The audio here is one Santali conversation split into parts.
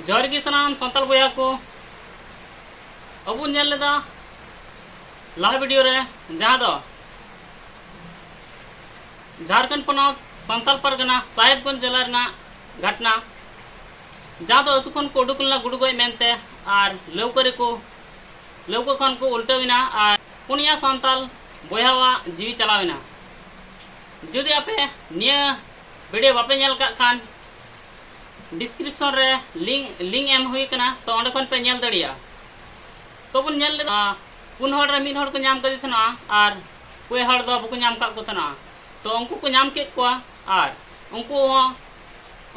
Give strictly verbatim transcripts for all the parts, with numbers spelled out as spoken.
ᱡᱚᱦᱟᱨ ᱜᱮ ᱥᱟᱱᱟᱢ ᱥᱟᱱᱛᱟᱲ ᱵᱚᱭᱦᱟ ᱠᱚ᱾ ᱟᱵᱚ ᱧᱮᱞ ᱞᱮᱫᱟ ᱞᱟᱦᱟ ᱵᱷᱤᱰᱤᱭᱳ ᱨᱮ, ᱡᱟᱦᱟᱸ ᱫᱚ ᱡᱷᱟᱲᱠᱷᱚᱸᱰ ᱯᱚᱱᱚᱛ ᱥᱟᱱᱛᱟᱞ ᱯᱟᱨᱜᱟᱱᱟ ᱥᱟᱦᱮᱵᱽᱜᱚᱸᱡᱽ ᱡᱮᱞᱟ ᱨᱮᱱᱟᱜ ᱜᱷᱚᱴᱱᱟ, ᱡᱟᱦᱟᱸ ᱫᱚ ᱟᱹᱛᱩ ᱠᱷᱚᱱ ᱠᱚ ᱩᱰᱩᱠ ᱞᱮᱱᱟ ᱜᱩᱰᱩ ᱜᱚᱡ ᱢᱮᱱᱛᱮ, ᱟᱨ ᱞᱟᱹᱣᱠᱟᱹ ᱨᱮᱠᱚ, ᱞᱟᱹᱣᱠᱟᱹ ᱠᱷᱚᱱ ᱠᱚ ᱩᱞᱴᱟᱹᱣ ᱮᱱᱟ ᱟᱨ ᱯᱩᱱᱭᱟ ᱥᱟᱱᱛᱟᱞ ᱵᱚᱭᱦᱟᱣᱟᱜ ᱡᱤᱣᱤ ᱪᱟᱞᱟᱣ ᱮᱱᱟ᱾ ᱡᱩᱫᱤ ᱟᱯᱮ ᱱᱤᱭᱟᱹ ᱵᱷᱤᱰᱤᱭᱳ ᱵᱟᱯᱮ ᱧᱮᱞ ᱠᱟᱜ ᱠᱷᱟᱱ, ᱰᱤᱥᱠᱨᱤᱯᱥᱚᱱ ᱨᱮ ᱞᱤᱝᱠ, ᱞᱤᱝᱠ ᱮᱢ ᱦᱩᱭ ᱠᱟᱱᱟ, ᱛᱚ ᱚᱸᱰᱮ ᱠᱷᱚᱱ ᱯᱮ ᱧᱮᱞ ᱫᱟᱲᱮᱭᱟᱜᱼᱟ᱾ ᱛᱚ ᱵᱚᱱ ᱧᱮᱞ ᱞᱮᱫᱟ, ᱯᱩᱱ ᱦᱚᱲ ᱨᱮ ᱢᱤᱫ ᱦᱚᱲ ᱠᱚ ᱧᱟᱢ ᱠᱟᱫᱮ ᱛᱟᱦᱮᱱᱟ ᱟᱨ ᱯᱮ ᱦᱚᱲ ᱫᱚ ᱵᱟᱠᱚ ᱧᱟᱢ ᱠᱟᱜ ᱠᱚ ᱛᱟᱦᱮᱱᱟ᱾ ᱛᱚ ᱩᱱᱠᱩ ᱠᱚ ᱧᱟᱢ ᱠᱮᱫ ᱠᱚᱣᱟ ᱟᱨ ᱩᱱᱠᱩ ᱦᱚᱸ,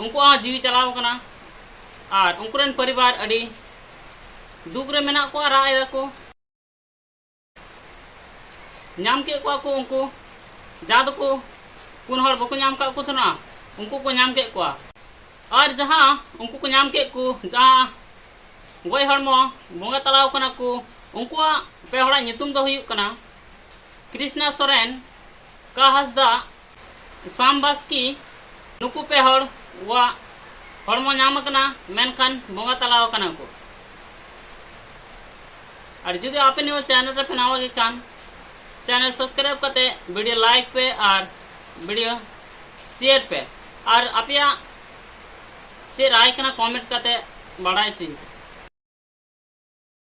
ᱩᱱᱠᱩᱣᱟᱜ ᱦᱚᱸ ᱡᱤᱣᱤ ᱪᱟᱞᱟᱣ ᱠᱟᱱᱟ ᱟᱨ ᱩᱱᱠᱩ ᱨᱮᱱ ᱯᱚᱨᱤᱵᱟᱨ ᱟᱹᱰᱤ ᱫᱩᱠ ᱨᱮ ᱢᱮᱱᱟᱜ ᱠᱚᱣᱟ, ᱨᱟᱜ ᱮᱫᱟ ᱠᱚ᱾ ᱧᱟᱢ ᱠᱮᱫ ᱠᱚᱣᱟ ᱠᱚ ᱩᱱᱠᱩ, ᱡᱟᱦᱟᱸ ᱫᱚᱠᱚ ᱯᱩᱱ ᱦᱚᱲ ᱵᱟᱠᱚ ᱧᱟᱢ ᱠᱟᱜ ᱠᱚ ᱛᱟᱦᱮᱱᱟ, ᱩᱱᱠᱩ ᱠᱚ ᱧᱟᱢ ᱠᱮᱫ ᱠᱚᱣᱟ᱾ ᱟᱨ ᱡᱟᱦᱟᱸ ᱩᱱᱠᱩ ᱠᱚ ᱧᱟᱢ ᱠᱮᱫ ᱠᱚ, ᱡᱟᱦᱟᱸ ᱜᱚᱡ ᱦᱚᱲᱢᱚ ᱵᱚᱸᱜᱟ ᱛᱟᱞᱟᱣ ᱠᱟᱱᱟ ᱠᱚ, ᱩᱱᱠᱩᱣᱟᱜ ᱯᱮ ᱦᱚᱲᱟᱜ ᱧᱩᱛᱩᱢ ᱫᱚ ᱦᱩᱭᱩᱜ ᱠᱟᱱᱟ ᱠᱨᱤᱥᱱᱟ ᱥᱚᱨᱮᱱ, ᱠᱟ ᱦᱟᱸᱥᱫᱟ, ᱥᱟᱢ ᱵᱟᱥᱠᱮ᱾ ᱱᱩᱠᱩ ᱯᱮ ᱦᱚᱲ ᱣᱟᱜ ᱦᱚᱲᱢᱚ ᱧᱟᱢ ᱟᱠᱟᱱᱟ, ᱢᱮᱱᱠᱷᱟᱱ ᱵᱚᱸᱜᱟ ᱛᱟᱞᱟᱣ ᱟᱠᱟᱱᱟ ᱠᱚ᱾ ᱟᱨ ᱡᱩᱫᱤ ᱟᱯᱮ ᱱᱤᱭᱟᱹ ᱪᱮᱱᱮᱞ ᱨᱮᱯᱮ ᱱᱟᱣᱟ ᱜᱮ ᱠᱷᱟᱱ, ᱪᱮᱱᱮᱞ ᱥᱟᱵᱥᱠᱨᱟᱭᱤᱵ ᱠᱟᱛᱮ ᱵᱷᱤᱰᱤᱭᱳ ᱞᱟᱭᱤᱠ ᱯᱮ ᱟᱨ ᱵᱷᱤᱰᱤᱭᱳ ᱥᱮᱭᱟᱨ ᱯᱮ᱾ ᱟᱨ ᱟᱯᱮᱭᱟᱜ ᱪᱮᱫ ᱨᱟᱭ ᱠᱟᱱᱟ, ᱠᱚᱢᱮᱱᱴ ᱠᱟᱛᱮ ᱵᱟᱲᱟᱭ ᱦᱚᱪᱚᱧ ᱯᱮ᱾